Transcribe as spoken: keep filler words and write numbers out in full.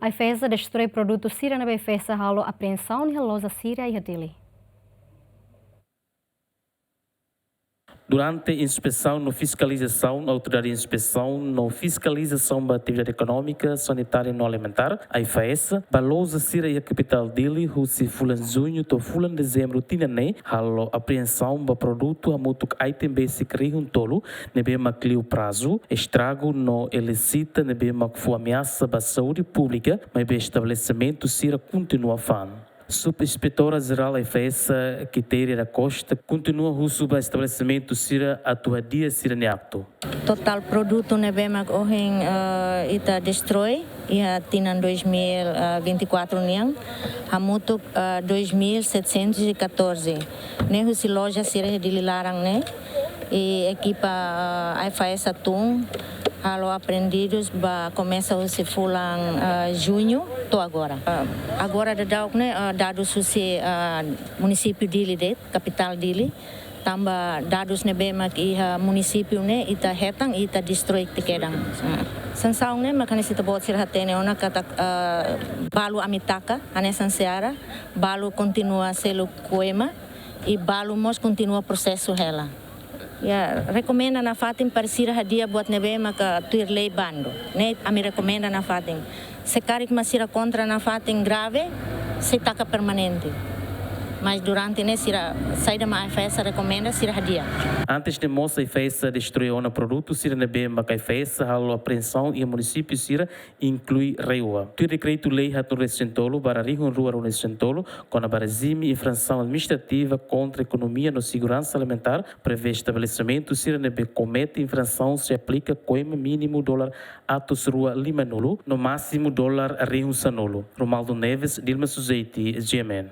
AIFAESA destroi produtu sira ne'ebé AIFAESA halo apreensaun iha loja sira iha Dili. Durante inspesaun no fiskalizasaun, Autoridade Inspesaun no Fiskalizasaun ba Atividade Ekonómika, Sanitária no Alimentár, AIFAESA, ba loja sira iha kapitál Dili, husi fulan Juñu to'o fulan Dezembru tinan ne'e, halo apreensaun ba produtu hamutuk item besik rihun tolu, ne'ebé mak liu prazu, estragu no ilisita, ne'ebé mak fó ameasa ba saúde públika, maibé estabelesimentu sira kontinua fa'an. Subinspetora Jerál AIFAESA, Quitéria da Costa, kontinua husu ba estabelesimentu sira atu hadi'a sira-nia aktu. Totál produtu ne'ebé mak ohin, eh, ita destroi iha tinan dois mil e vinte e quatro nian, hamutuk, eh, dois mil setecentos e catorze. Ne'e husi loja sira iha Dili laran ne'e, i ekipa, eh, AIFAESA tun halo apreendidus ba komesa husi fulan, eh, Juñu to'o agora. Eh, agora daudauk ne'e, eh, dadus husi, eh, munisípiu Dili de'it, kapitál Dili, tanba dadus ne'ebé mak iha munisípiu ne'e ita hetan, ita destroi tiha kedan. Eh, sansaun ne'e mak hanesan ita-boot sira hatene ona katak, eh, balu ami taka, hanesan seara, balu kontinua selu kuema, i balu mós kontinua prosesu hela. Ya, rekomenda nafatin para sira hadi'a buat ne'ebé maka tuir lei bandu. Ne'e ami rekomenda nafatin. Se karik mak sira kontra nafatin grave, sei taka permanente. Mas durante ne'e sira, saida mak AIFAESA rekomenda, sira hadi'a. Antes ne'e mós AIFAESA destroi ona produtu sira ne'ebé maka AIFAESA halo apreensaun iha munisípiu sira, inklui RAEOA. Tuir dekretu-lei haat-nulu-resin-tolu barra rihun rua ruanulu-resin-tolu, kona-ba rejime infrasaun administrativa kontra ekonomia no seguransa alimentár, prevee estabelesimentu sira ne'ebé komete infrasaun sei aplika kuema mínimu dolar atus rua lima-nulu, no másimu dolar rihun sanulu. Romaldo Neves, Dilma Suzeti, G M N.